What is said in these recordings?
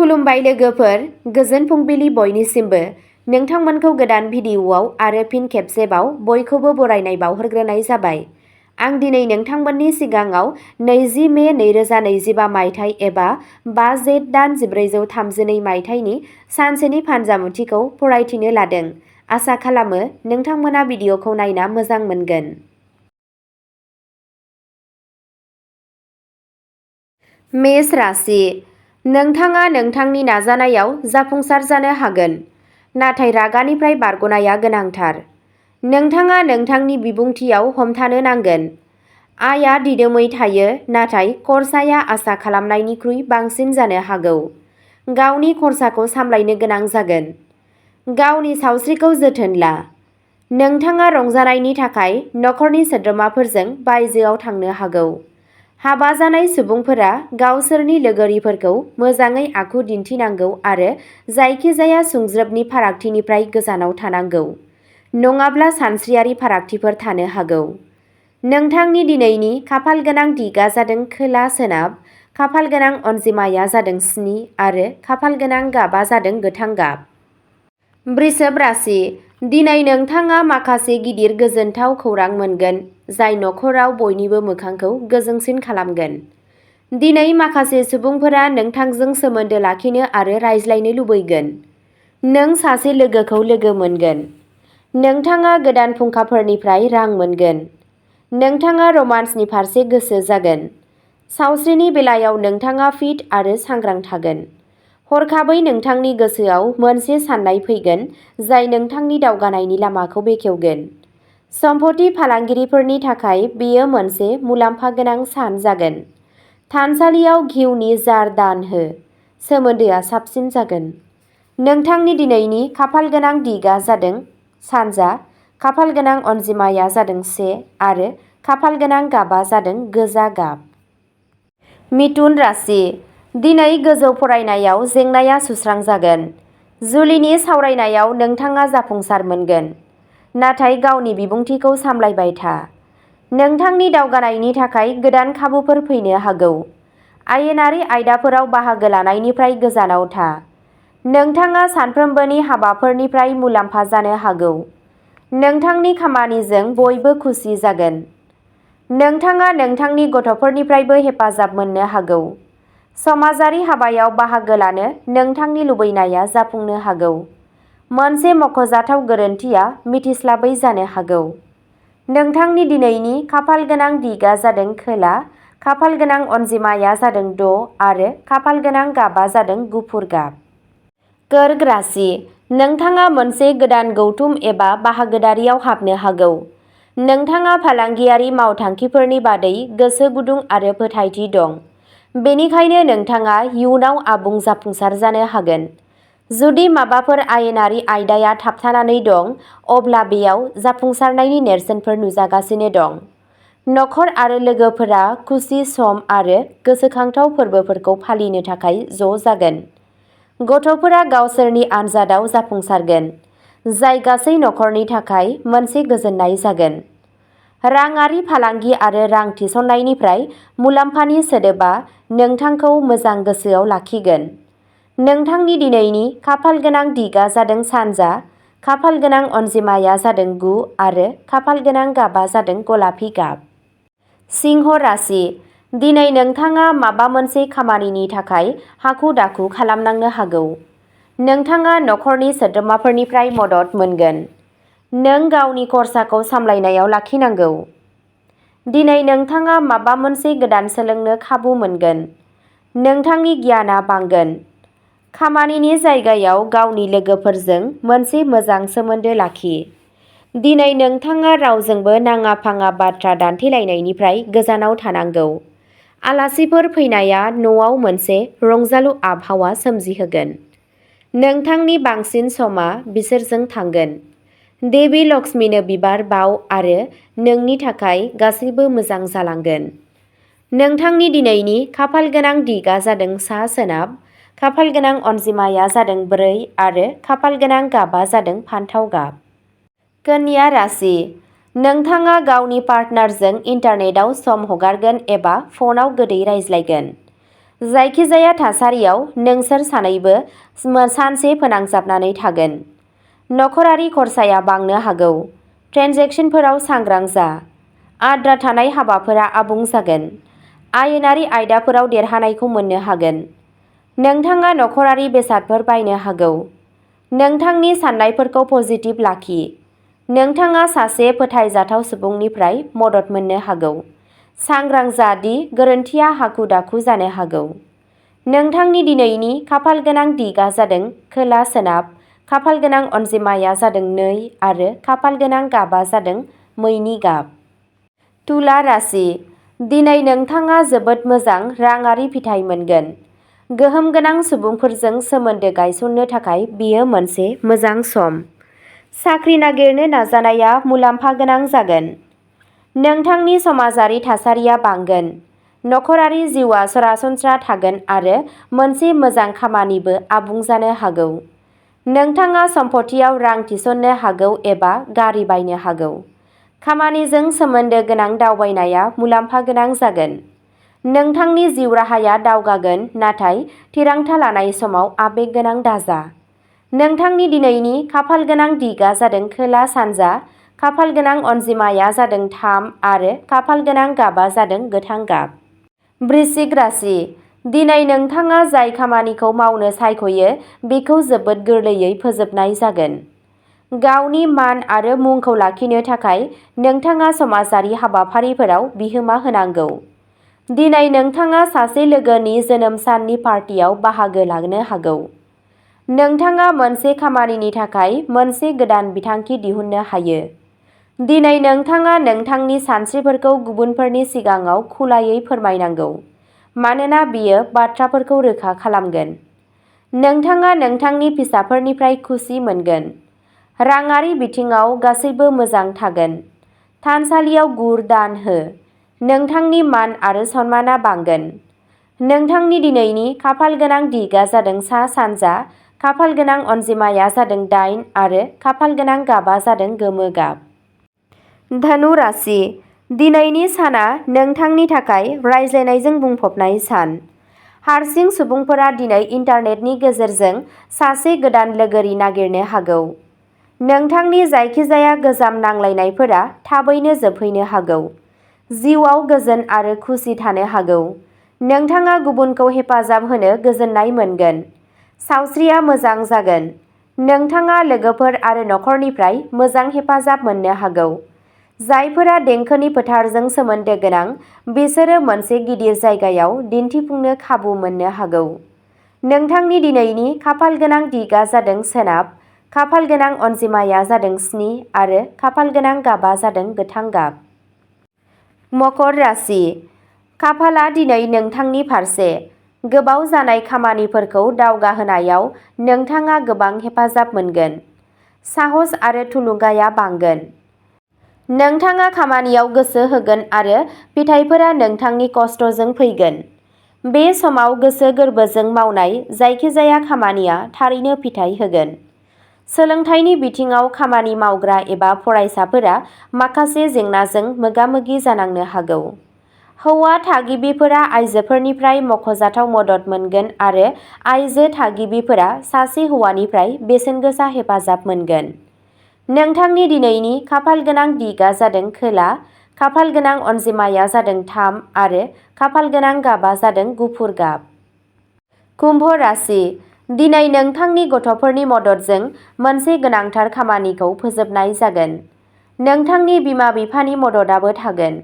खुलुमबाय लोगोफोर, गोजोन फुंबिलि बयनिसिमबो। नोंथांमोनखौ गोदान भिडिअ'आव आरो फिन खेबसेबाव बयखौबो बरायनाय बावहरग्रोनाय जाबाय। आं दिनै नोंथांमोननि सिगाङाव 20 मे 2025 मायथाइ एबा 5 जेठ दान 1432 मायथाइनि सानसेनि फानजामुथिखौ फरायथिनो लादों। आसा खालामो नोंथांमोना भिडिअ'खौ नायना मोजां मोनगोन। मेष राशि। नोंथाङा नोंथांनि नाजानायाव जाफुंसार जानो हागोन, नाथाय रागानिफ्राय बारग'नाया गोनांथार। नोंथाङा नोंथांनि बिबुंथियाव हमथानो नांगोन। आयआ दिदोमै थायो, नाथाय खरसाया आसा खालामनायनिख्रुइ बांसिन जानो हागौ। गावनि खरसाखौ सामलायनो गोनां जागोन। गावनि सावस्रिखौ जोथोन ला। नोंथाङा रंजानायनि थाखाय नखरनि सोद्रोमाफोरजों बायजोआव थांनो हागौ। हाबा जानाय सुबुंफोरा गावसोरनि लोगोरिफोरखौ मोजाङै आखु दिन्थिनांगौ आरो जायखिजाया सुंज्रोबनि फारागथिनिफ्राय गोजानाव थानांगौ, नङाब्ला सानस्रियारि फारागथिफोर थानो हागौ। नोंथांनि दिनैनि खाफालगोनां दिगआ जादों खोला-सोनाब, खाफालगोनां अनजिमाया जादों 7 आरो खाफालगोनां गाबआ जादों गोथां गाब। वृषभ राशि। दिनै नोंथाङा माखासे गिदिर गोजोनथाव खौरां मोनगोन, जाय नखराव बयनिबो मोखांखौ गोजोंसिन खालामगोन। दिनै माखासे सुबुंफोरा नोंथांजों सोमोन्दो लाखिनो आरो रायज्लायनो लुबैगोन। नों सासे लोगोखौ लोगो मोनगोन। नोंथाङा गोदान फुंखाफोरनिफ्राय रां मोनगोन। नोंथाङा रमान्सनि फारसे गोसो जागोन। सावस्रिनि बेलायाव नोंथाङा फिट आरो सांग्रां थागोन। हरखाबै नोंथांनि गोसोआव मोनसे साननाय फैगोन जाय नोंथांनि दावगानायनि लामाखौ बेखेवगोन। सम्पथि फालांगिरिफोरनि थाखाय बेयो मोनसे मुलाम्फा गोनां सान जागोन। थानसालियाव घिउनि जार दान हो, सोमोन्दोआ साबसिन जागोन। नोंथांनि दिनैनि खाफालगोनां दिगआ जादों सानजा, खाफालगोनां अनजिमाया जादों 1 आरो खाफालगोनां गाबआ जादों गोजा गाब। मिथुन राशि। दिनै गोजौ फरायनायाव जेंनाया सुस्रांजागोन। जुलिनि सावरायनायाव नोंथाङा जाफुंसार मोनगोन, नाथाय गावनि बिबुंथिखौ सामलायबाय था। नोंथांनि दावगानायनि थाखाय गोदान खाबुफोर फैनो हागौ। आयेनारि आयदाफोराव बाहागो लानायनिफ्राय गोजानाव था। नोंथाङा सानफ्रोमबोनि हाबाफोरनिफ्राय मुलाम्फा जानो हागौ। नोंथांनि खामानिजों बयबो खुसि जागोन। नोंथाङा नोंथांनि गथ'फोरनिफ्रायबो हेफाजाब मोननो हागौ। समाजारि हाबायाव बाहागो लानो नोंथांनि लुबैनाया जाफुंनो हागौ। मोनसे मख'जाथाव गोरोन्थिया मिथिस्लाबै जानो हागौ। नोंथांनि दिनैनि खाफालगोनां दिगआ जादों खोला, खाफालगोनां अनजिमाया जादों 6 आरो खाफालगोनां गाबआ जादों गुफुर गाब। कर्क राशि। नोंथाङा मोनसे गोदान गौथुम एबा बाहागोदारियाव हाबनो हागौ। नोंथाङा फालांगियारि मावथांखिफोरनि बादै गोसो गुदुं आरो फोथायथि दं, बेनिखायनो नोंथाङा इयुनाव आबुं जाफुंसार जानो हागोन। जुदि माबाफोर आयेनारि आयदाया थाबथानानै दं, अब्ला बेयाव जाफुंसारनायनि नेरसोनफोर नुजागासिनो दं। नखर आरो लोगोफोरा खुसि सम आरो गोसोखांथाव फोरबोफोरखौ फालिनो थाखाय ज' जागोन। गथ'फोरा गावसोरनि आनजादआव जाफुंसारगोन, जाय गासै नखरनि थाखाय मोनसे गोजोननाय जागोन। राङारि फालांगि आरो रां थिसननायनिफ्राय मुलाम्फानि सोदोबा नोंथांखौ मोजां गोसोआव लाखिगोन। नोंथांनि दिनैनि खाफालगोनां दिगआ जादों सानजा, खाफालगोनां अनजिमाया जादों 9 आरो खाफालगोनां गाबआ जादों गलापि गाब। सिंह राशि। दिनै नोंथाङा माबा मोनसे खामानिनि थाखाय हाखु-दाखु खालामनांनो हागौ। नोंथाङा नखरनि सोद्रोमाफोरनिफ्राय मदद मोनगोन। नों गावनि खरसाखौ सामलायनायाव लाखिनांगौ। दिनै नोंथाङा माबा मोनसे गोदान सोलोंनो खाबु मोनगोन। नोंथांनि गियानआ बांगोन। खामानिनि जायगायाव गावनि लोगोफोरजों मोनसे मोजां सोमोन्दो लाखि। दिनै नोंथाङा रावजोंबो नाङा-फाङा बाथ्रा दान्थेलायनायनिफ्राय गोजानाव थानांगौ। आलासिफोर फैनाया न'आव मोनसे रंजालु आबहावा सोमजिहोगोन। नोंथांनि बांसिन समा बिसोरजों थांगोन। देबि लक्ष्मीनो बिबार बाव आरो नोंनि थाखाय गासैबो मोजां जालांगोन। नोंथांनि दिनैनि खाफालगोनां दिगआ जादों सा-सोनाब, खाफालगोनां अनजिमाया जादों 4 आरो खाफालगोनां गाबआ जादों फान्थाव गाब। कन्या राशि। नोंथाङा गावनि पार्टनारजों इन्टारनेटआव सम हगारगोन एबा फनआव गोदै रायज्लायगोन। जायखिजाया थासारियाव नोंसोर सानैबो सानसे फोनांजाबनानै थागोन। नखरारि खरसाया बांनो हागौ। ट्रेन्जेकसनफोराव सांग्रां जा। आद्रा थानाय हाबाफोरा आबुं जागोन। आयेनारि आयदाफोराव देरहानायखौ मोननो हागोन। नोंथाङा नखरारि बेसादफोर बायनो हागौ। नोंथांनि साननायफोरखौ पजिटिभ लाखि। नोंथाङा सासे फोथायजाथाव सुबुंनिफ्राय मदद मोननो हागौ। सांग्रां जा दि गोरोन्थिया हाखु-दाखु जानो हागौ। नोंथांनि दिनैनि खाफालगोनां दिगआ जादों खोला-सोनाब, खाफालगोनां अनजिमाया जादों 2 आरो खाफालगोनां गाबआ जादों मैनि गाब। तुला राशि। दिनै नोंथाङा जोबोद मोजां राङारि फिथाइ मोनगोन। गोहोम गोनां सुबुंफोरजों सोमोन्दो गायसननो थाखाय बेयो मोनसे मोजां सम। साख्रि नागिरनो नाजानाया मुलाम्फा गोनां जागोन। नोंथांनि समाजारि थासारिया बांगोन। नखरारि जिउआ सरासनस्रा थागोन आरो मोनसे मोजां खामानिबो आबुं जानो हागौ। नोंथाङा सम्पथियाव रां थिसननो हागौ एबा गारि बायनो हागौ। खामानिजों सोमोन्दो गोनां दावबायनाया मुलाम्फा गोनां जागोन। नोंथांनि जिउ राहाया दावगागोन नाथाय थिरांथा लानाय समाव आबेग गोनां दाजा। नोंथांनि दिनैनि खाफालगोनां दिगआ जादों खोला-सानजा, खाफालगोनां अनजिमाया जादों 3 आरो खाफालगोनां गाबआ जादों गोथां गाब। वृश्चिक राशि। दिनै नोंथाङा जाय खामानिखौ मावनो सायख'यो बेखौ जोबोद गोरलैयै फोजोबनाय जागोन। गावनि मान आरो मुंखौ लाखिनो थाखाय नोंथाङा समाजारि हाबाफारिफोराव बिहोमा होनांगौ। दिनै नोंथाङा सासे लोगोनि जोनोम साननि पार्टियाव बाहागो लानो हागौ। नोंथाङा मोनसे खामानिनि थाखाय मोनसे गोदान बिथांखि दिहुननो हायो। दिनै नोंथाङा नोंथांनि सानस्रिफोरखौ गुबुनफोरनि सिगाङाव खुलायै फोरमायनांगौ, मानोना बेयो बाथ्राफोरखौ रोखा खालामगोन। नोंथाङा नोंथांनि फिसाफोरनिफ्राय खुसि मोनगोन। राङारि बिथिङाव गासैबो मोजां थागोन। थानसालियाव गुर दान हो। नोंथांनि मान आरो सन्मानआ बांगोन। नोंथांनि दिनैनि खाफालगोनां दिगआ जादों सा-सानजा, खाफालगोनां अनजिमाया जादों 8 आरो खाफालगोनां गाबआ जादों गोमो गाब। धनु राशि। दिनैनि साना नोंथांनि थाखाय रायज्लायनायजों बुंफबनाय सान। हारसिं सुबुंफोरा दिनै इन्टारनेटनि गेजेरजों सासे गोदान लोगोरि नागिरनो हागौ। नोंथांनि जायखिजाया गोजाम नांलायनायफोरा थाबैनो जोबहैनो हागौ। जिउआव गोजोन आरो खुसि थानो हागौ। नोंथाङा गुबुनखौ हेफाजाब होनो गोजोननाय मोनगोन। सावस्रिया मोजां जागोन। नोंथाङा लोगोफोर आरो नखरनिफ्राय मोजां हेफाजाब मोननो हागौ। जायफोरा देंखोनि फोथारजों सोमोन्दो गोनां बिसोरो मोनसे गिदिर जायगायाव दिन्थिफुंनो खाबु मोननो हागौ। नोंथांनि दिनैनि खाफालगोनां दिगआ जादों सोनाब, खाफालगोनां अनजिमाया जादों 7 आरो खाफालगोनां गाबआ जादों गोथां गाब। मकर राशि। खाफालआ दिनै नोंथांनि फारसे। गोबाव जानाय खामानिफोरखौ दावगाहोनायाव नोंथाङा गोबां हेफाजाब मोनगोन। साहस आरो थुलुंगाया बांगोन। नोंथाङा खामानियाव गोसो होगोन आरो फिथाइफोरा नोंथांनि खस्थ'जों फैगोन। बे समाव गोसो गोरबोजों मावनाय जायखिजाया खामानिया थारैनो फिथाइ होगोन। सोलोंथाइनि बिथिङाव खामानि मावग्रा एबा फरायसाफोरा माखासे जेंनाजों मोगा-मोगि जानांनो हागौ। हौवा थागिबिफोरा आइजोफोरनिफ्राय मख'जाथाव मदद मोनगोन आरो आइजो थागिबिफोरा सासे हौवानिफ्राय बेसेनगोसा हेफाजाब मोनगोन। नोंथांनि दिनैनि खाफालगोनां दिगआ जादों खोला, खाफालगोनां अनजिमाया जादों 3 आरो खाफालगोनां गाबआ जादों गुफुर गाब। कुम्भ राशि। दिनै नोंथांनि गथ'फोरनि मददजों मोनसे गोनांथार खामानिखौ फोजोबनाय जागोन। नोंथांनि बिमा-बिफानि मददआबो थागोन।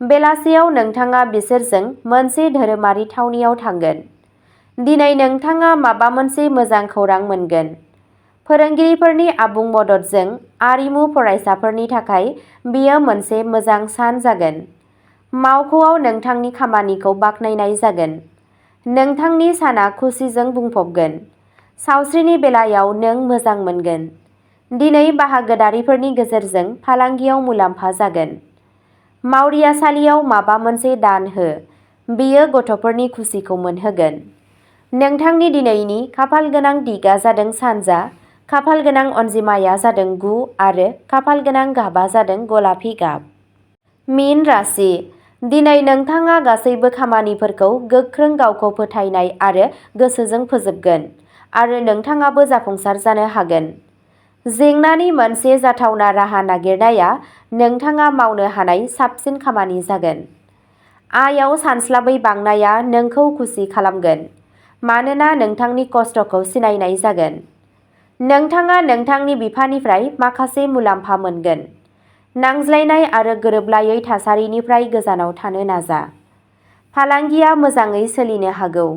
बेलासियाव नोंथाङा बिसोरजों मोनसे धोरोमारि थावनियाव थांगोन। दिनै नोंथाङा माबा मोनसे मोजां खौरां मोनगोन। फोरोंगिरिफोरनि आबुं मददजों आरिमु फरायसाफोरनि थाखाय बेयो मोनसे मोजां सान जागोन। मावख'आव नोंथांनि खामानिखौ बाख्नायनाय जागोन। नोंथांनि साना खुसिजों बुंफबगोन। सावस्रिनि बेलायाव नों मोजां मोनगोन। दिनै बाहागोदारिफोरनि गेजेरजों फालांगियाव मुलाम्फा जागोन। मावरियासालियाव माबा मोनसे दान हो। बेयो गथ'फोरनि खुसिखौ मोनहोगोन। नोंथांनि दिनैनि खाफालगोनां दिगआ जादों सानजा, खाफालगोनां अनजिमाया जादों 9 आरो खाफालगोनां गाबआ जादों गलापि गाब। मीन राशि। दिनै नोंथाङा गासैबो खामानिफोरखौ गोख्रों गावखौ फोथायनाय आरो गोसोजों फोजोबगोन आरो नोंथाङाबो जाफुंसार जानो हागोन। जेंनानि मोनसे जाथावना राहा नागिरनाया नोंथाङा मावनो हानाय साबसिन खामानि जागोन। आयाव सानस्लाबै बांनाया नोंखौ खुसि खालामगोन मानोना नोंथांनि खस्थ'खौ सिनायनाय जागोन। नोंथाङा नोंथांनि बिफानिफ्राय माखासे मुलाम्फा मोनगोन। नांज्लायनाय आरो गोरोबलायै थासारिनिफ्राय गोजानाव थानो नाजा। फालांगिया मोजाङै सोलिनो हागौ।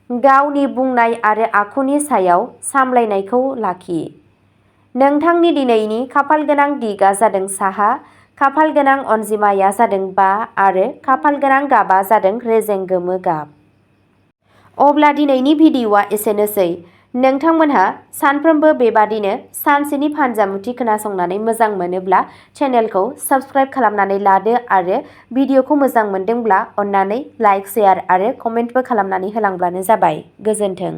गावनि बुंनाय आरो आखुनि सायाव सामलायनायखौ लाखि। नोंथांनि दिनैनि खाफालगोनां दिगआ जादों साहा, खाफालगोनां अनजिमाया जादों 5 आरो खाफालगोनां गाबआ जादों रेजें गोमो गाब। अब्ला दिनैनि भिडिअ'आ एसेनोसै। नोंथांमोनहा सानफ्रोमबो बेबादिनो सानसेनि फानजामुथि खोनासंनानै मोजां मोनोब्ला चेनेलखौ साबस्क्राइब खालामनानै लादो आरो भिडिअ'खौ मोजां मोनदोंब्ला अन्नानै लाइक, शेयार आरो कमेन्टबो खालामनानै होलांब्लानो जाबाय। गोजोन्थों।